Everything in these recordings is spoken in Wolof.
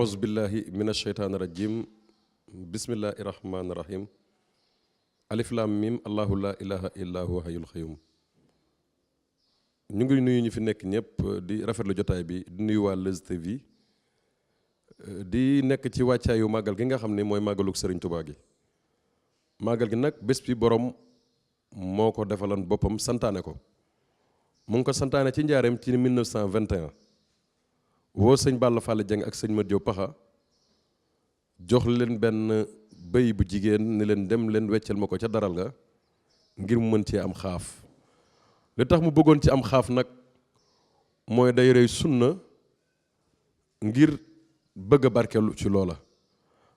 أعوذ بالله من الشيطان الرجيم بسم الله الرحمن الرحيم ألف لام ميم الله لا إله إلا هو حي القيوم ñu ngi nuyu ñu fi nekk ñëpp di rafetlu jotaay bi di nuyu waa Leuz TV di nekk ci wàccaayu màggal gi nga xam ne mooy màggaluk Serigne Touba gi màggal gi nag bés bi borom moo ko defaloon boppam santaane ko mu ngi ko santaane ci njaareem ci 1921 woo sëñ Balla Fall Dieng ak sëñ Mat Diop Paxa jox leen benn bëy bu jigéen ni leen dem leen weccal ma ko ca daral ga ngir mu mën cee am xaaf li tax mu bëggoon ci am xaaf nag mooy day rey sunna ngir bëgg a barkeelu ci loola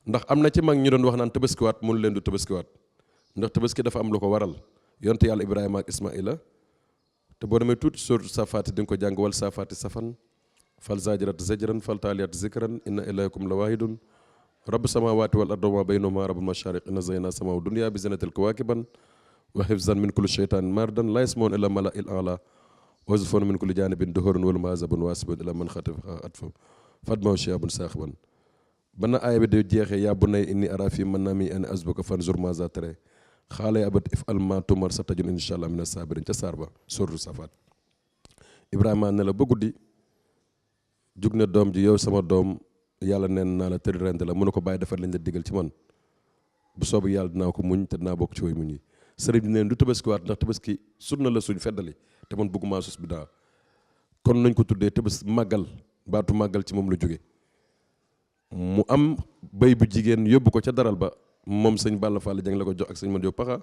ndax am na ci mag ñu doon wax naan tabaskiwaat mënu leen du tabaskiwaat ndax tabaski dafa am lu ko waral yonte yàlla Ibrahima ak Ismaila te boo demee tuuti sóotu safaati di nga ko jàng wal safaati safan fal zajirat zajran fal taaliyat zikran inna ilahakum la wahidun rabb samawati wal ardi wa baynahuma rabbul mashariq inna zayna samaw dunya bi zinatil kawakiban wa hifzan min kulli shaytanin mardan la yasmaun illa mala'il a'la wa yuzfun min kulli janibin duhurun wal mazabun wasibun ila man khatafa atfa fadma shiabun sakhban bana aaya bi de jeexee yaa bunayya inni ara fi manami an azbuka fanzur ma za tara xaala ya abat if alma tumar sa tajun insha allah mina sabirin ca saar ba sóoru safaat Ibrahima ne la ba guddi jug ne doom ji yow sama doom yàlla neen naa la tëri rend la mu ne ko bàyyi defar lañ la digal ci man bu soobu yàlla dinaa ko muñ te dinaa bokk ci way muñ yi sëriñ bi neen du tabaskiwaat ndax tabaski sunna la suñ feddali te man bëgguma sus bi daa kon nañ ko tuddee tabaski màggal baatu màggal ci moom la jóge mu am béy bu jigéen yóbbu ko ca daral ba moom sëñ Balla Fall Dieng la ko jox ak sëñ Mat Diop Paxa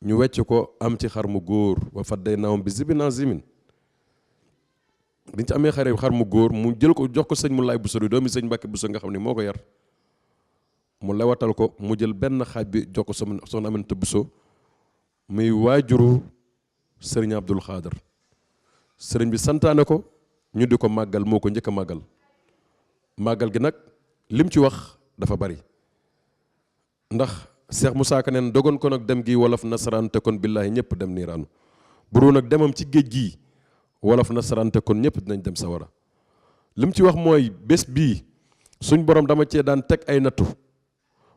ñu wecc ko am ci xar mu góor wa fadday naawam bi zibin azimin biñ ci amee xar mu góor mu jël ko jox ko sëñ mu laay Bousso doomi sëñ Mbàkke Bousso nga xam ne moo ko yar mu lewatal ko mu jël benn xaaj bi jox ko soxna Aminata Bousso muy waajuru sëriñ Abdul Xaadar sëriñ bi santaane ko ñu di ko màggal moo ko njëkk a màggal màggal gi nag lim ci wax dafa bari ndax Cheikh Moussa Ka neen dogon ko nag dem gi wolof nasaraan te kon billaahi ñëpp dem niiraanu buru nag demam ci géej gii wolof nasaraan te kon ñëpp dinañ dem sawara lim ci wax mooy bés bii suñ borom dama cee daan teg ay nattu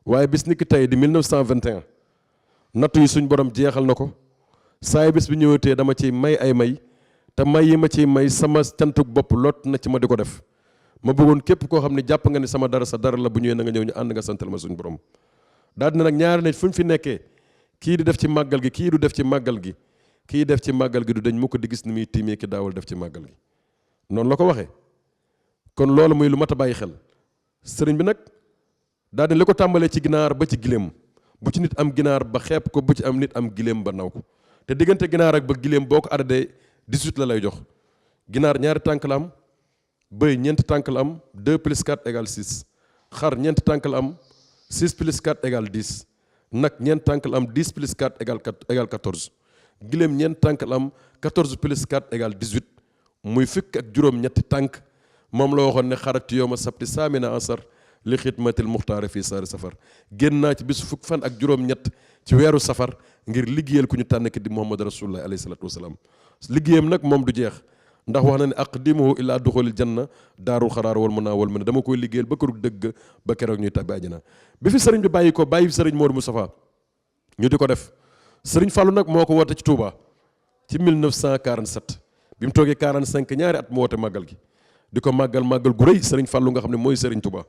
waaye bis ni ki tey di 1921 nattu yi suñ borom jeexal na ko saay bés bi ñëwatee dama ci may ay may te may yi ma ciy may sama cantuk bopp lot na ci ma di ko def ma bëggoon képp koo xam ne jàpp nga ni sama dara sa dara la bu ñëwee na nga ñëw ñu ànd nga santal ma suñ borom daal dina nag ñaari nit fu ñu fi nekkee kii di def ci màggal gi kii du def ci màggal gi kii def ci màggal gi du dañ mu ko di gis ni muy tiimee ki daawal def ci màggal gi noonu la ko waxee kon loolu muy lu mat a bàyyi xel sëriñ bi nag daal di li ko tàmbalee ci ginaar ba ci giléem bu ci nit am ginaar ba xeeb ko bu ci am nit am giléem ba naw ko te diggante ginaar ak ba giléem boo ko addee 18 la lay jox ginaar ñaari tànk la am bëy ñeenti tànk la am 2 plus 4 égale 6 xar ñeenti tànk la am 6 plus 4 égale 10 nag ñeenti tànk la am 10 plus 4 égale 14 giléem ñeenti tànk la am 14 plus 4 égale 18 muy fukk ak juróom ñetti tànk moom la waxoon ne xaratu yow ma sabti saamina asar li xidmatil muxtaare fii saari safar génn naa ci bisu fukk fan ak juróom ñett ci weeru safar ngir liggéeyal ku ñu tànn ki di muhammad rasulullah alayhi salatu wasalaam liggéeyam nag moom du jeex ndax wax na ne aqdimuhu illaa duxulil janna daarul xaraar wal mun naa wal mu ne dama koy liggéeyal ba kërug dëgg ba keroog ñuy tabbi àjjana bi fi sëriñ bi bàyyi ko bàyyi fi sëriñ Modou Moustapha ñu di ko def sëriñ Fallou nag moo ko woote ci Touba ci 1947 bi mu toogee 45 ñaari at mu woote màggal gi di ko màggal gu rëy sëriñ Fallou nga xam ne mooy sëriñ Touba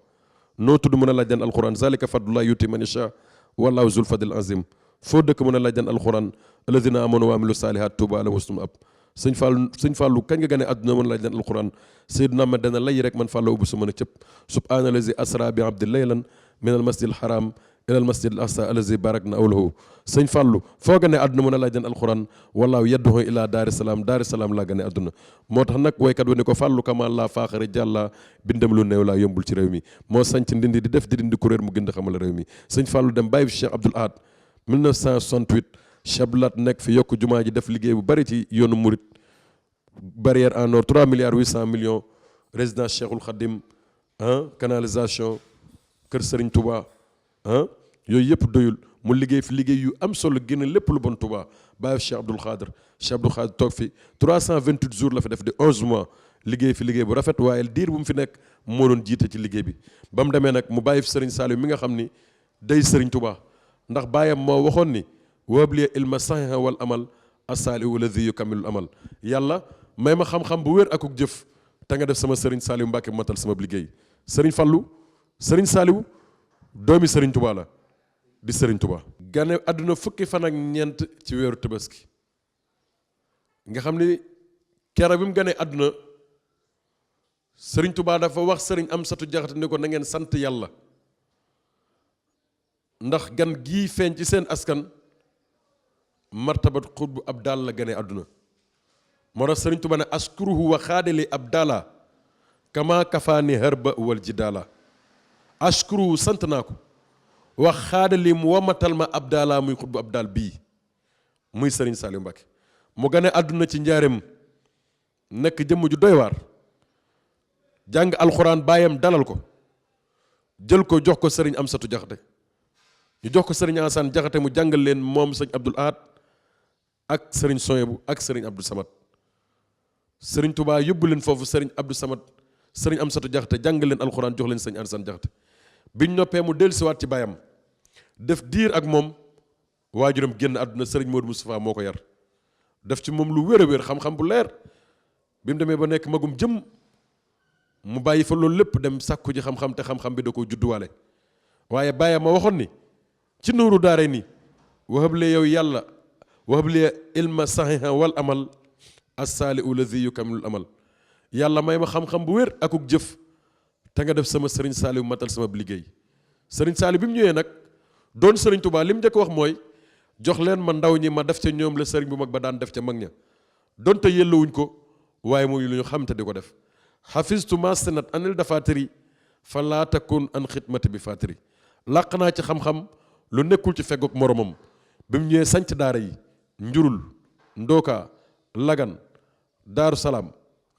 noo tudd mën a laajdan alquran zalika fadlullah yuti man yasha wallahu zul fadl azim foo dëkk mën a laajdan alquran alladina amanu wa amilu salihat Touba la wastum ab sëñ Fallou kañ nga gane àdduna mën a laaj leen alquran Seydina ma dana lay rek man Fallou ubbi su mën a cëpp subhaana lazi asra bi abdi laylan min al masjid al haram ila al masjid al aqsa allazi barak na awlahu sëñ Fallou foo gane àdduna mën a laaj leen alquran wallaahu yadduhu ila daari salaam laa gane àdduna moo tax nag waykat wu ne ko Fallou kamal laa faaxare jàlla bindam lu néew laa yombul ci réew mi moo sanc ndindi di def di dindi kuréer mu gën xamal réew mi sëñ Fallou dem bàyyi fi Cheikh Abdoul Ahad 1968 Chablat nekk fi yokk jumaa ji def liggéey bu bari ci yoonu murit barrière en or 3 milliards 800 millions résidence Cheikhul Khadim canalisation kër Serigne Touba yooyu yëpp doyul mu liggéey fi liggéey yu am solo génn lépp lu bon Touba bàyyi Cheikh Abdoul Khadir toog fi 328 jours la fi def di 11 mois liggéey fi liggéey bu rafet waaye diir bu mu fi nekk moo doon jiite ci liggéey bi ba mu demee nag mu bàyyi fi Serigne Saliou mi nga xam ni day Serigne Touba ndax bàyyam moo waxoon ni wabli ilma sahiha wal amal as-salihu alladhi yukammilul amal yàlla may ma xam-xam bu wér akuk jëf te nga def sama Serigne Saliou Mbacke matal sama liggéey Serigne Fallou Serigne Saliou doomi Serigne Touba la di Serigne Touba. gane àdduna fukki fan ak ñeent ci weeru Tabaski nga xam ni keroog bi mu ganee àdduna Serigne Touba dafa wax Serigne Amsatou Diakhaté ni ko na ngeen sant yàlla ndax gan gii feeñ ci seen askan martabat xutbu abdal la gane àdduna moo tax Serigne Touba ne askuruhu wa xaadali abdala kama kafaani harba wal jidala ashkuruhu sant naa ko wax xaadali mu wamatal ma abdala muy xutbu abdal bii muy Serigne Saliou Mbacké mu gane àdduna ci njaareem nekk jëmm ju doy waar jàng alxuraan baayam dalal ko jël ko jox ko Serigne Amsatou Diakhaté ñu jox ko Serigne Assane Diakhaté mu jàngal leen moom sëñ Abdoul Ahad ak Serigne Soyebu ak Serigne Abdou Samad Serigne Touba yóbbu leen foofu Serigne Abdou Samad Serigne Amsatou Diakhaté jàngal leen alxuraan jox leen sëñ Assane Diakhaté biñ noppee mu dellusiwaat ci baayam def diir ak moom waajuram génn àdduna Serigne Modou Moustapha moo ko yar def ci moom lu wér a wér xam-xam bu leer bi mu demee ba nekk magum jëm mu bàyyi fa loolu lépp dem sàkku ji xam-xam te xam-xam bi da ko judduwaale waaye baayam ma waxoon ni ci nuuru daare ni wahable yow yàlla wahable ilma sahiha wal amal as-salihu lazi yukamilul amal yàlla may ma xam-xam bu wér akuk jëf te nga def sama Serigne Saliou matal sama liggéey Serigne Saliou bi mu ñëwee nag doon Serigne Touba li mu njëkk wax mooy jox leen ma ndaw ñi ma def ca ñoom la Serigne bu mag ba daan def ca mag ña donte yellowuñ ko waaye muy lu ñu xam te di ko def xafistu ma sanat anil dafatiri fa laa takun an xidmati bi fatiri làq naa ci xam-xam lu nekkul ci feggoog moromam bi mu ñëwee sanc daara yi njurul ndooka lagan daaru salaam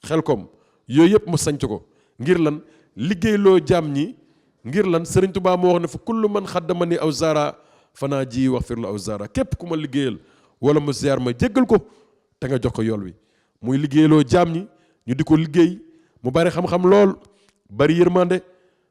xelkom yooyu yëpp mu sanc ko ngir lan liggéeyloo jaam ñi ngir lan Serigne Touba moo wax ne fa kullu man xaddama ni aw zara fanaa ji wax fir la aw zara képp ku ma liggéeyal wala mu ziar ma jéggal ko te nga jox ko yool wi muy liggéeyloo jaam ñi ñu di ko liggéey mu bari xam-xam lool bari yërmande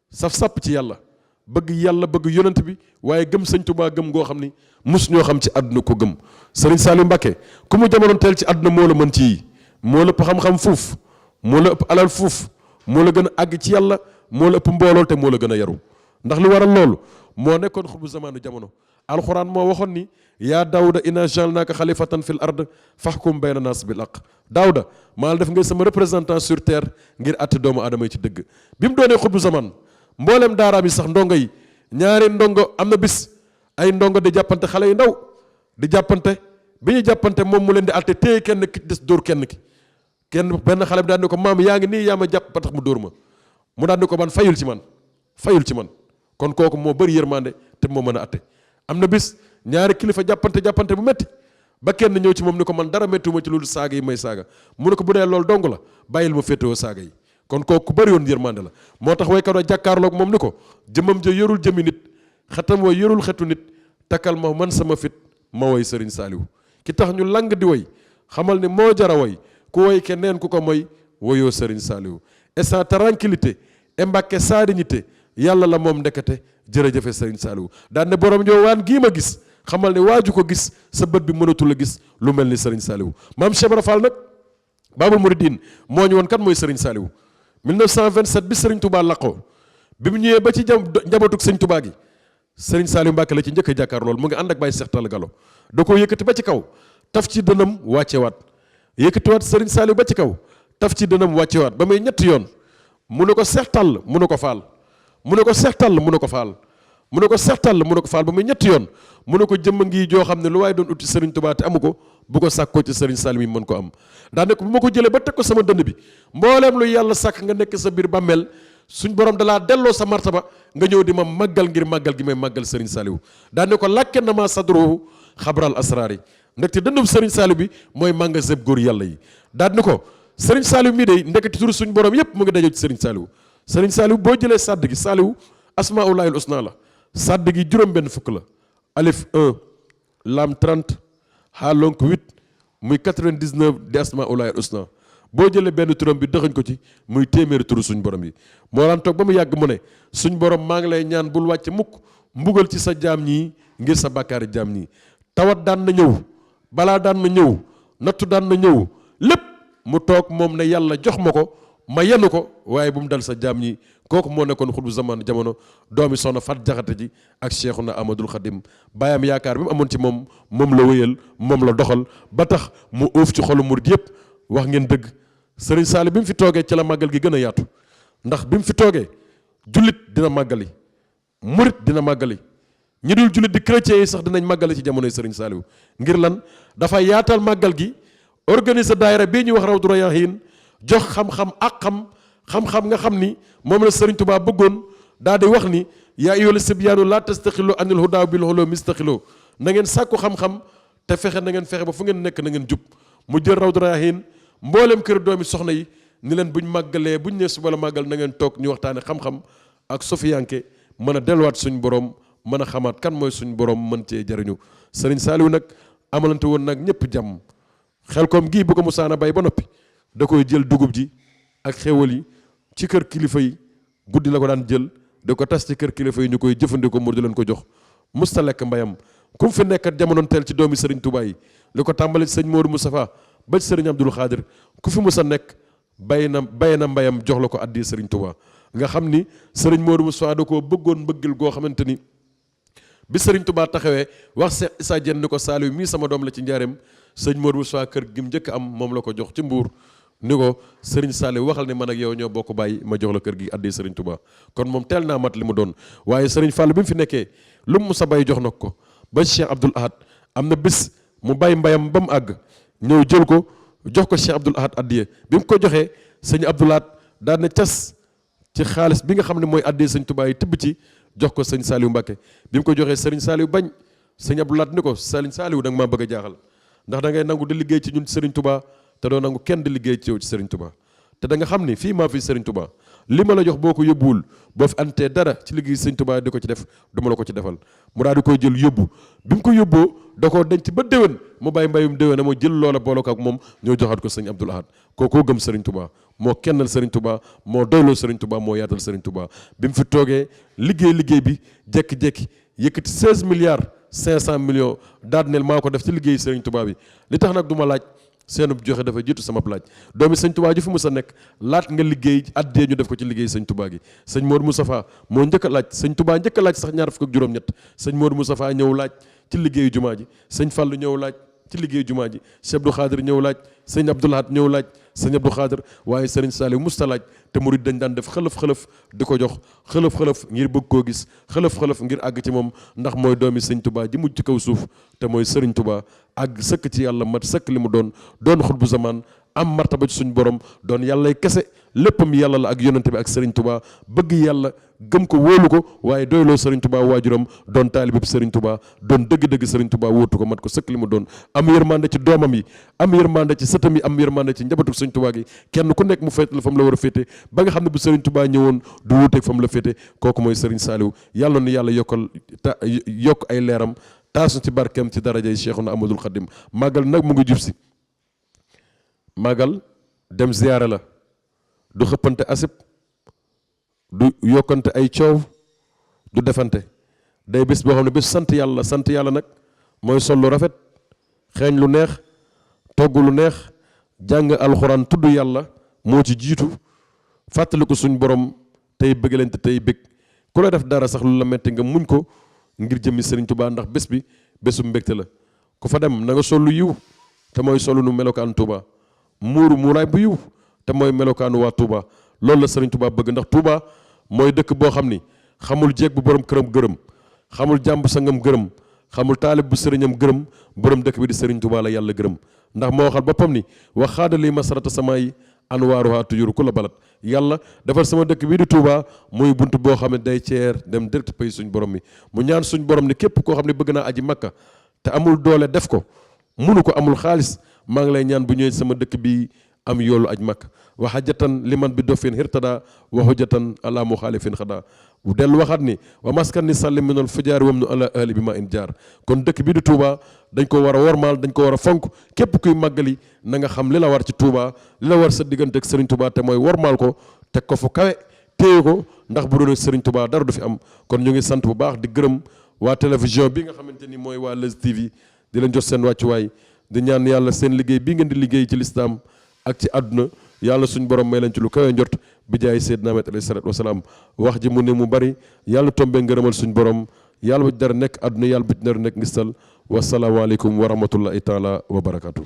saf-sapp ci yàlla bëgg yonent bi waaye gëm sëñ Touba gëm goo xam ni mus ñoo xam ci àdduna ko gëm Serigne Saliou Mbacké ku mu jamonoon teel ci àdduna moo la mën ci yi moo la ëpp xam-xam fuuf moo la ëpp alal fuuf moo la gën a àgg ci yàlla moo la ëpp mbooloo te moo la gën a yaru ndax li waral loolu moo nekkoon xutbu zamaanu jamono alxuraan moo waxoon ni yaa Daawuda inna ja'alnaaka xalifatan fil ard fahkum bayna naas bil haqq Daawuda maa la def ngay sama représentant sur terre ngir àtte doomu aadama yi ci dëgg bi mu doonee xutbu zaman mboolem daaraam yi sax ndongo yi ñaari ndongo am na bis ay ndongo di jàppante xale yu ndaw di jàppante bi ñu jàppante moom mu leen di àtte téye kenn ki des dóor kenn ki benn xale bi daan ne ko maam yaa ngi nii yaa ma jàpp ba tax mu dóor ma mu daan ne ko man fayul ci man kon kooku moo bëri yërmande te moo mën a àtte am na bis ñaari kilifa jàppante bu metti ba kenn ñëw ci moom ni ko man dara méttiwuma ci loolu saaga yi may saaga mu ne ko bu dee loolu dong la bàyyil ma féetewoo saaga yi kon kooku ku bëri woon yërmande la moo tax waykat wa jàkkaarloog moom ni ko jëmmam ja yorul jëmi nit xetam wa yorul xetu nit takkal ma man sama fit ma woy Serigne Saliou ki tax ñu lang di woy xamal ni moo jara woy ku woy keneen ku ko moy woyoo Serigne Saliou et sa tranquillité et Mbacké sa dignité yàlla la moom ndekete jërëjëfe Serigne Saliou daan ne borom ñoo waan gii ma gis xamal ne waaju ko gis sa bët bi mënatul a gis lu mel ni Serigne Saliou maam Cheikh Ibra Fall nag Babul Mouridine moo ñu woon kan mooy Serigne Saliou 1927 bi Serigne Touba laqoo bi mu ñëwee ba ci njabootug Serigne Touba gi Serigne Saliou Mbacké la ci njëkk a jàkkaar lool mu ngi ànd ak Baye Cheikh Tall Gallo da koo yëkkati ba ci kaw taf ci dënam wàccewaat yëkkatiwaat Serigne Saliou ba ci kaw taf ci dënam wàccewaat ba muy ñetti yoon mu ne ko Cheikh Tall mu ne ko Fall mu ne ko Cheikh Tall mu ne ko Fall mu ne ko Cheikh Tall mu ne ko Fall ba muy ñetti yoon mu ne ko jëmm ngi joo xam ne lu waaye doon uti Serigne Touba te amu ko bu ko sàkkoo ci Serigne Saliou mi mën ko am daa ne ko bu ma ko jëlee ba teg ko sama dënd bi mbooleem lu yàlla sàkk nga nekk sa biir bàmmeel suñ borom dalaa delloo sa martaba nga ñëw di ma màggal ngir màggal gi may màggal Serigne Saliou daa ne ko làkke na ma sadruhu xabral asraar yi ndekte dëndub Serigne Saliou bi mooy mànga seb góor yàlla yi daa ne ko Serigne Saliou mii day ndekete turu suñ borom yépp mu ngi dajoo ci Serigne Saliou boo jëlee sàdd gi Saliou asmaullahil husna la sàdd gi juróom benn fukk la alif 1 lam 30 xaalonk 8 muy 99 di asma ulaay usna boo jëlee benn turam bi dëxañ ko ci muy téeméeri turu suñ borom yi moo daan toog ba mu yàgg mu ne suñ borom maa ngi lay ñaan bul wàcc mukk mbugal ci sa jaam ñii ngir sa bàkkaari jaam ñii tawat daan na ñëw balaa daan na ñëw nattu daan na ñëw lépp mu toog moom ne yàlla jox ma ko ma yenu ko waaye bu mu dal sa jaam ñi kooku moo nekkoon xutbu zaman jamono doomi soxna Fat Jaxate ji ak Cheikhuna Amadul Xadim baayam yaakaar bi mu amoon ci moom moom la wéyal moom la doxal ba tax mu uuf ci xolu murid yëpp wax ngeen dëgg Serigne Saliou bi mu fi toogee ci la màggal gi gën a yaatu ndax bi mu fi toogee jullit dina màggali murit dina màggali ñi dul jullit di chrétien yi sax dinañ màggali ci jamonoy Serigne Saliou ngir lan dafa yaatal màggal gi organiser daayira bii ñuy wax Rawdu Rayaahiin jox xam-xam ak xam-xam nga xam ni moom la Serigne Touba bëggoon daal di wax ni yaa ayyuhal sibyaanu laa tastaxilu anil hudaa bil hulumi istaxilu na ngeen sàkku xam-xam te fexe na ngeen fexe ba fu ngeen nekk na ngeen jub mu jël Rawdu Rayaahiin mboolem kër doomi soxna yi ni leen buñ màggalee buñ ne suba la màggal na ngeen toog ñu waxtaane xam-xam ak sofiyanke mën a delluwaat suñ borom mën a xamaat kan mooy suñ borom mën cee jariñu Serigne Saliou nag amalante woon nag ñëpp jàmm xel koom gii bu ko musaana bay ba noppi da koy jël dugub ji ak xéwal yi ci kër kilifa yi guddi la ko daan jël da ko tas ci kër kilifa yi ñu koy jëfandikoo mu di leen ko jox musta lekk mbayam ku mu fi nekkat jamonoon teel ci doomi Serigne Touba yi li ko tàmbali ci sëñ Modou Moustapha ba ci Serigne Abdoul Khadir ku fi musa nekk bay na mbayam jox la ko addi Serigne Touba nga xam ni Serigne Modou Moustapha da koo bëggoon bëggil goo xamante ni bi Serigne Touba taxawee wax Cheikh Issa Diène ni ko Saliou mii sama doom la ci njaareem sëñ Modou Moustapha kër gi mu njëkk am moom la ko jox ci Mbuur ni ko Serigne Saliou waxal ni man ak yow ñoo bokk bàyyi ma jox la kër gi addi Serigne Touba kon moom teel naa mat li mu doon waaye Serigne Fall bi mu fi nekkee lu mu sa bay jox na ko ba Cheikh Abdoul Ahad am na bis mu bay mbayam ba mu àgg ñëw jël ko jox ko Cheikh Abdoul Ahad addiye bi mu ko joxee sëñ Abdoul Ahad daan na cas ci xaalis bi nga xam ne mooy addiye sëñ Touba yi tibb ci jox ko sëñ Saliou Mbacké bi mu ko joxee Serigne Saliou bañ sëñ Abdoul Ahad ni ko Serigne Saliou da nga maa bëgg a jaaxal ndax da ngay nangu di liggéey ci ñun Serigne Touba te doo nangu kenn di liggéey ci yow ci Serigne Touba te da nga xam ni fii maa fi Serigne Touba li ma la jox boo ko yóbbuwul boo fi antee dara ci liggéey Serigne Touba di ko ci def du ma la ko ci defal mu daal di koy jël yóbbu bi mu ko yóbboo da koo denc ba déwén mu bàyyi mbayum déwén moo jël loola boole ko ak moom ñoo joxaat ko sëñ Abdoul Ahad kookoo gëm Serigne Touba moo kennal Serigne Touba moo doyloo Serigne Touba moo yaatal Serigne Touba bi mu fi toogee liggéey bi jekki-jekki yëkkati 16 milliards 500 millions daal neel maa ko def ci liggéey Serigne Touba bi li tax nag du ma laaj seenub joxe dafa jiitu sama laaj doomi sëñ Touba ji fu mu sa nekk laat nga liggéey addee ñu def ko ci liggéey sëñ Touba gi sëñ Modou Moustapha moo njëkk a laaj sëñ Touba njëkk a laaj sax ñaar fukk ak juróom-ñett sëñ Modou Moustapha ñëw laaj ci liggéeyu jumaa ji sëñ Fallou ñëw laaj ci liggéeyu jumaa ji sëñ Abdou Khadir ñëw laaj sëñ Abdoul Ahad ñëw laaj sëñ Abdou Khadir waaye Serigne Saliou musta laaj te murid dañ daan def xëlëf di ko jox xëlëf ngir bëgg koo gis xëlëf ngir àgg ci moom ndax mooy doomi sëñ Touba ji mujj ci kaw suuf te mooy Serigne Touba àgg sëkk ci yàlla mat sëkk li mu doon xutbu zaman am martaba ci suñu borom doon yàllay kese léppam yàlla la ak yonante bi ak Serigne Touba bëgg yàlla gëm ko wóolu ko waaye doyloo Serigne Touba waajuram doon taalibe bi Serigne Touba doon dëgg-dëgg Serigne Touba wóotu ko mat ko sëkk li mu doon am yërmande ci doomam yi am yërmande ci sëtam yi am yërmande ci njabootu Serigne Touba gi kenn ku nekk mu féete la fa mu la war a féete ba nga xam ne bu Serigne Touba ñëwoon du wuuteeg fa mu la féete kooku mooy Serigne Saliou yàlla na yàlla yokk ay leeram taasu ci barkeem ci darajay Cheikhuna Amadul Khadim màggal nag mu ngi jub si màggal dem ziyaare la du xëppante asib du yokkante ay coow du defante day bés boo xam ne bés sant yàlla nag mooy sol lu rafet xeeñ lu neex togg lu neex jàng alxuraan tudd yàlla moo ci jiitu fàttali ko suñ borom tey bëggalante tey bëgg ku la def dara sax lu la metti nga muñ ko ngir jëmmi Serigne Touba ndax bés bi bésu mbégte la ku fa dem na nga sol lu yiw te mooy solu nu melokaan Touba muuraay bu yiw te mooy melokaanu waa Touba loolu la Serigne Touba bëgg ndax Touba mooy dëkk boo xam ni xamul jeeg bu borom këram gërëm xamul jàmb sangam gërëm xamul taalib bu sëriñam gërëm borom dëkk bi di Serigne Touba la yàlla gërëm ndax moo waxal boppam ni wax xaadali masarata sama yi anwaaruha tujuru ku la balat yàlla defal sama dëkk bii di Touba muy bunt boo xam ne day ceer dem direct pays suñ borom mi mu ñaan suñ borom ni képp koo xam ne bëgg naa aji Makka te amul doole def ko munu ko amul xaalis maa ngi lay ñaan bu ñëwee sama dëkk bi am yoolu aj Makka wa hajjatan liman bi dofin hirtada wa hujjatan ala muxaalifin xada bu dellu waxaat ni wa maskan ni sallim minal fujaar wam nu ala ahli bi ma in jaar kon dëkk bi di Touba dañ ko war a wormaal dañ ko war a fonk képp kuy màggali na nga xam li la war ci Touba li la war sa diggante ak Serigne Touba te mooy wormaal ko teg ko fu kawe téye ko ndax bu doon Serigne Touba dara du fi am kon ñu ngi sant bu baax di gërëm waa télévision bi nga xamante ni mooy waa Leuz TV di leen jox seen wàccuwaay di ñaan yàlla seen liggéey bi ngeen di liggéey ci lislaam ak ci àdduna yàlla suñ borom may leen ci lu kawe njort bi jaay Seydina Muhammad alayhi salaatu wasalaam wax ji mu ne mu bari yàlla tombee ngërëmal suñ borom yàlla bu ci dara nekk àdduna yàlla bu ci dara nekk ngistal wasalaamaaleykum wa rahmatullahi taala wa barakatu